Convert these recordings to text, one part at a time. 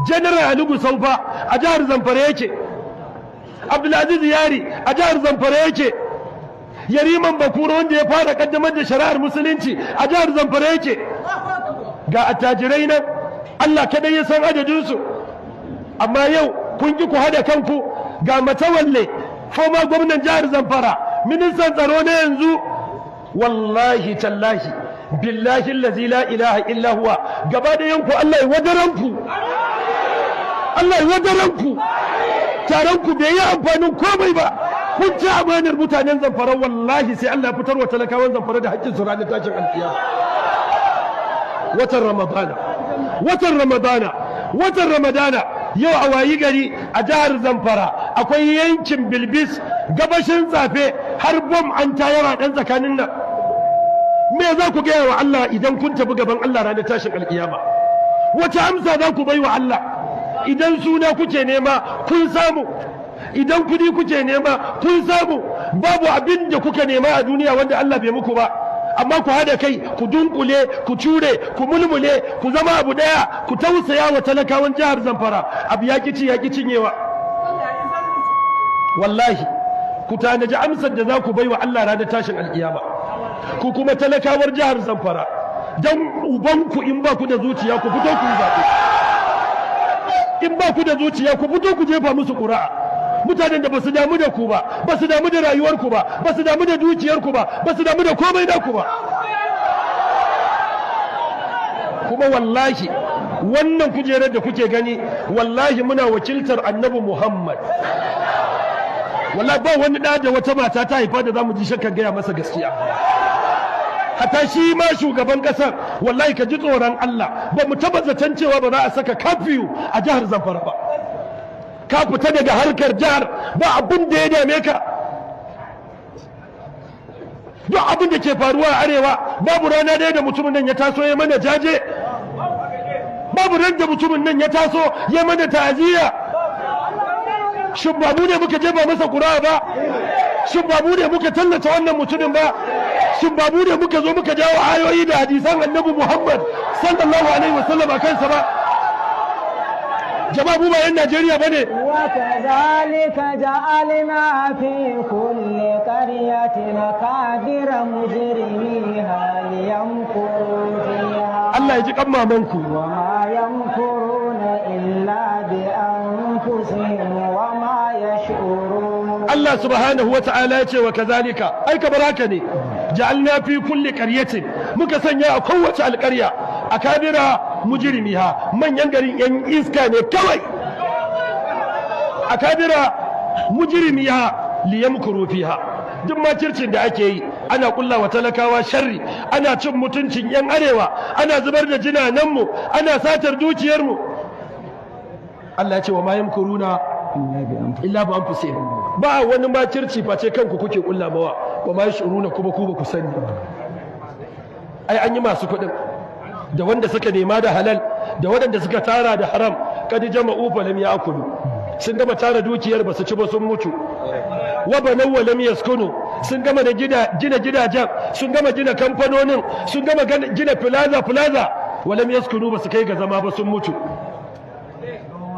General Ali Gusau fa a jihar Zamfara yake. Abdulaziz Yari a jihar Zamfara yake. Yariman Bakura, wanda ya fara kaddamar da shari'ar Musulunci, a jihar Zamfara yake. Ga attajirai nan, Allah kadai ya san adadinsu, amma yau kun ki ku hada kanku. Ga Matawalle, former gwamnan jihar Zamfara, ministan tsaro na yanzu. Wallahi tallahi, billahi allazi la ilaha illa huwa, gaba da yanku, Allah ya wadaranku, Allah ya wadaranku. Taron ku bai yi amfanin komai ba. Kun ci amanar mutanen Zamfara. Wallahi sai Allah ya fitar wa talakawan Zamfara da haƙƙin su ranar tashin alkiyama. Watan Ramadana, watan Ramadana, watan Ramadana, yau a wayi gari a jihar Zamfara akwai yankin Bilbis, gabashin Tsafe, har bom an tayar a ɗan tsakanin nan. Me za ku gaya wa Allah idan kun tafi gaban Allah ranar tashin alkiyama? Wace amsa za ku bai wa Allah? Idan suna kuke nema, kun samu. Idan kudi kuke nema, kun samu. Babu abin da kuka nema a duniya wanda Allah bai muku ba. Amma ku hada kai, ku dunkule, ku cure, ku mulmule, ku zama abu daya, ku tausaya wa talakawan jihar Zamfara. Abu ya ci ya cinyewa. Wallahi ku tanaji amsar da za ku bai wa Allah ranar tashin alkiyama. Ku kuma talakawar jihar Zamfara, don ubanku, in ba ku da zuciya, ku fito ku yi zaɓe. In ba ku da zuciya, ku fito ku jefa musu ƙuri'a. Mutanen da ba su damu da ku ba, ba su damu da rayuwarku ba, ba su damu da dukiyarku ba, ba su damu da komai naku ba. Kuma wallahi wannan kujerar da kuke gani, wallahi muna wakiltar Annabi Muhammad. Wallahi ba wani ɗa da wata mata ta haifa da za mu ji shakkar gaya masa gaskiya, hatta shi ma shugaban kasar. Wallahi ka ji tsoron Allah. Ba mu taba zaton cewa ba za a saka curfew a jihar Zamfara ba. Ka fita daga harkar jihar, ba abin da ya dame ka. Duk abin da ke faruwa a arewa, babu rana ɗaya da mutumin nan ya taso ya mana jaje, babu ran da mutumin nan ya taso ya mana ta'aziyya. Shin ba mu ne muka jefa masa ƙuri'a ba? Shin ba mu ne muka tallata wannan mutumin ba? Shin ba mu ne muka zo muka jawo ayoyi da hadisan Annabi Muhammad sallallahu alaihi wasallam a kansa ba? Jama'a, mu ba yan Najeriya bane? وكذلك جعلنا في كل قرية أكابر مجرميها ليمكروا فيها. Allah ya ji kan mamanku. وما يمكرون إلا بأنفسهم وما يشعرون. Allah subhanahu wa ta'ala ya ce: wa kazalika, ai kamar haka ne, ja'alna fi kulli qaryatin, muka sanya a kowace alƙarya, akabira mujrimiha, manyan garin yan iska ne kawai, akabira mujrimiha liyamkuru fiha. Duk makircin da ake yi, ana kulla wa talakawa sharri, ana cin mutuncin yan arewa, ana zubar da jinananmu, ana satar dukiyarmu. Allah ya ce: wa ma yamkuruna illa bi anfusihim. Ba wani makirci face kanku kuke kulla mawa. Wa ma yashuruna, kuma ku ba ku sani. Ai an yi masu kuɗin, da wanda suka nema da halal da waɗanda suka tara da haram. Kad jama'u fa lam ya'kulu, sun gama tara dukiyar, ba su ci ba, sun mutu. Wa banaw wa lam yaskunu, sun gama da gina gidajen, sun gama gina kamfanonin, sun gama gina plaza plaza, wa lam yaskunu, ba su kai ga zama ba, sun mutu.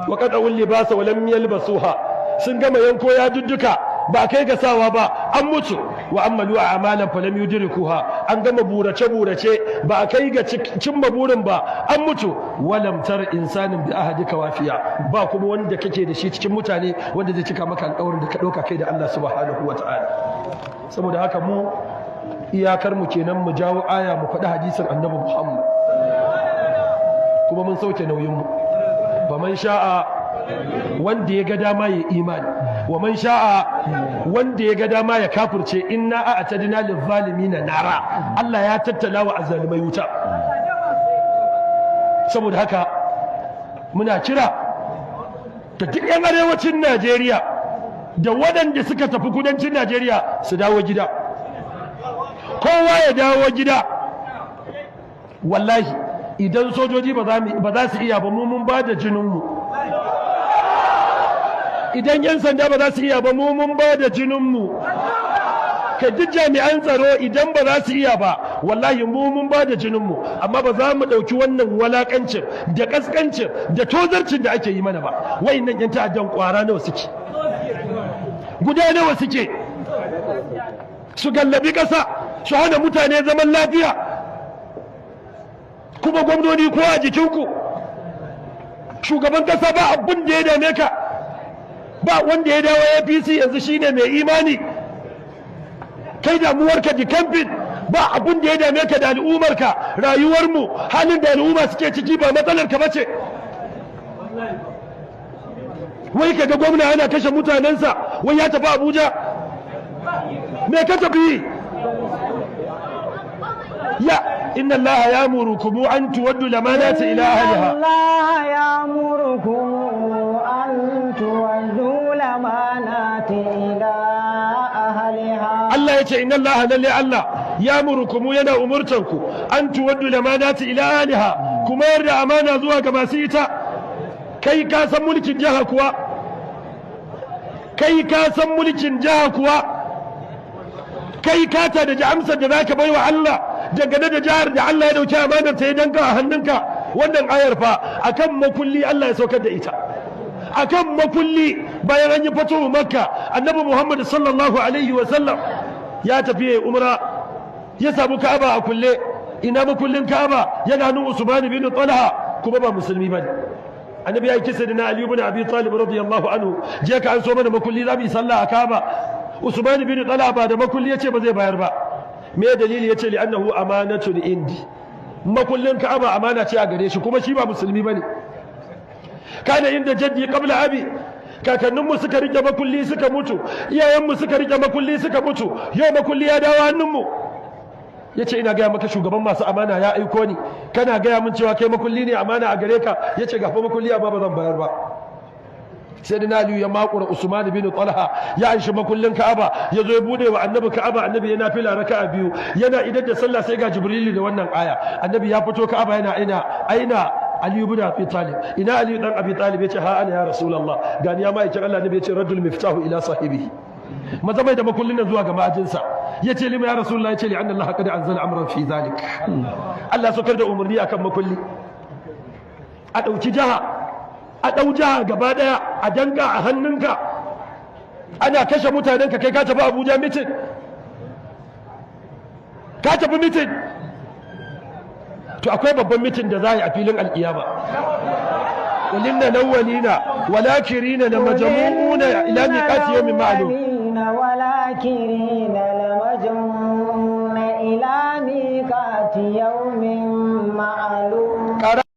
Wa qada'ul libasa wa lam yalbasuha, sun gama yanko ya dudduka, ba kai ga sawa ba, an mutu. Wa amalu a'malan falam yudrikuha, an gama burace burace, ba a kai ga cimma burin ba, an mutu. Walam tar insanin bi ahadika wafiya, ba kuma wanda kake da shi cikin mutane wanda zai cika maka alƙawarin da ka ɗauka kai da Allah subhanahu wa ta'ala. Saboda haka mu iyakar mu kenan mu jawo aya, mu faɗi hadisin Annabi Muhammad, kuma mun sauke nauyin mu. Faman sha'a, wanda ya ga dama ya imani, wa man sha'a, wanda ya ga dama ya kafirce. Inna a'tadna lil nara, Allah ya tattala wa azzalimai wuta. Saboda haka muna kira da duk yan arewacin Najeriya da waɗanda suka tafi kudancin Najeriya su dawo gida, kowa ya dawo gida. Wallahi idan sojoji ba za su iya ba, mu mun ba da jininmu. Idan 'yan sanda ba za su iya ba, mu mun ba da jininmu. Ka duk jami'an tsaro, idan ba za su iya ba, Wallahi mu mun ba da jininmu, amma ba za mu ɗauki wannan walakancin da ƙasƙancin da tozarcin da ake yi mana ba. Wayannan 'yan ta'addan ƙwara nawa suke? Guda nawa suke? Su gallabi ƙasa, su hana mutane zaman lafiya, kuma gwamnoni ko a jikinku, shugaban ƙasa ba abin da ya dame ka ba. Wanda ya dawo APC yanzu shine mai imani. Kai damuwarka di kamfin, ba abin da ya dame ka da al'ummarka. Rayuwarmu, halin da al'umma suke ciki ba matsalar ka bace. Wai kaga gwamna yana kashe mutanensa, wai ya tafi Abuja. Me ka tafi? Ya inna Allaha ya'murukum an tuwaddu al-amanati ila ahliha. الله يأمركم أن تودوا الأمانات إلى أهلها. Allah ya ce inna Allaha, lalle Allah, ya'murukum, yana umurtanku, an tuwaddu al-amanati ila ahliha, kuma yarda amana zuwa ga masu ita. Kai ka san mulkin jiha kuwa? Kai ka san mulkin jiha kuwa? Kai ka ta da amsar da zaka baiwa Allah dangane da jihar da Allah ya dauki amanar ta ya danka a hannunka? Wannan ayar fa akan makulli Allah ya saukar da ita, akan makulli. Bayan an yi fatuhu Makka, Annabi Muhammad sallallahu alaihi wa sallam ya tafi ya umra, ya samu Ka'aba a kulle. Ina makullin Ka'aba? Yana nun Usman bin Talha, kuma ba musulmi bane. Annabi ya yi kisa da Ali ibn Abi Talib radiyallahu anhu: "Je ka an so mana makulli, za mu yi sallah a Ka'aba." Usman bin Talha ba da makulli, yace ba zai bayar ba. Me dalili? Yace li annahu amanatun indi. Makullin Ka'aba amana ce a gare shi, kuma shi ba musulmi bane. Kana inda jaddi qabla abi, kakanninmu suka rike makulli suka mutu, iyayenmu suka rike makulli suka mutu, yau makulli ya dawo hannunmu. Yace ina gaya maka, shugaban masu amana ya aiko ni, kana gaya min cewa kai makulli ne amana a gare ka. Yace ga fa makulli, amma ba zan bayar ba. Sai da Aliyu ya makura Usman bin Talha, ya anshi makullin Ka'aba, ya zo ya bude wa Annabi Ka'aba. Annabi yana fila raka'a biyu, yana idar da sallah sai ga Jibrilu da wannan aya. Annabi ya fito Ka'aba yana: "Aina, aina Ali ibn Abi Talib? Ina Ali dan Abi Talib?" Yace: "Ha ana ya Rasulullah, gani ya ma'aikin Allah." Annabi yace: "Raddul miftahu ila sahibihi, maza mai da makullin nan zuwa ga ma'ajinsa." Yace: "Lima ya Rasulullah?" Yace: "Li anna Allah qad anzala amran fi zalik." Allah saukar da umarni akan makulli. A dauki jaha, a ɗau jiha gaba ɗaya a danga a hannunka, ana kashe mutanenka, kai ka tafi Abuja meeting, ka tafi meeting. To akwai babban meeting da za a yi a filin alkiyama. قل إن الأولين والآخرين لمجموعون إلى ميقات يوم معلوم. والآخرين لمجموعون إلى ميقات يوم معلوم.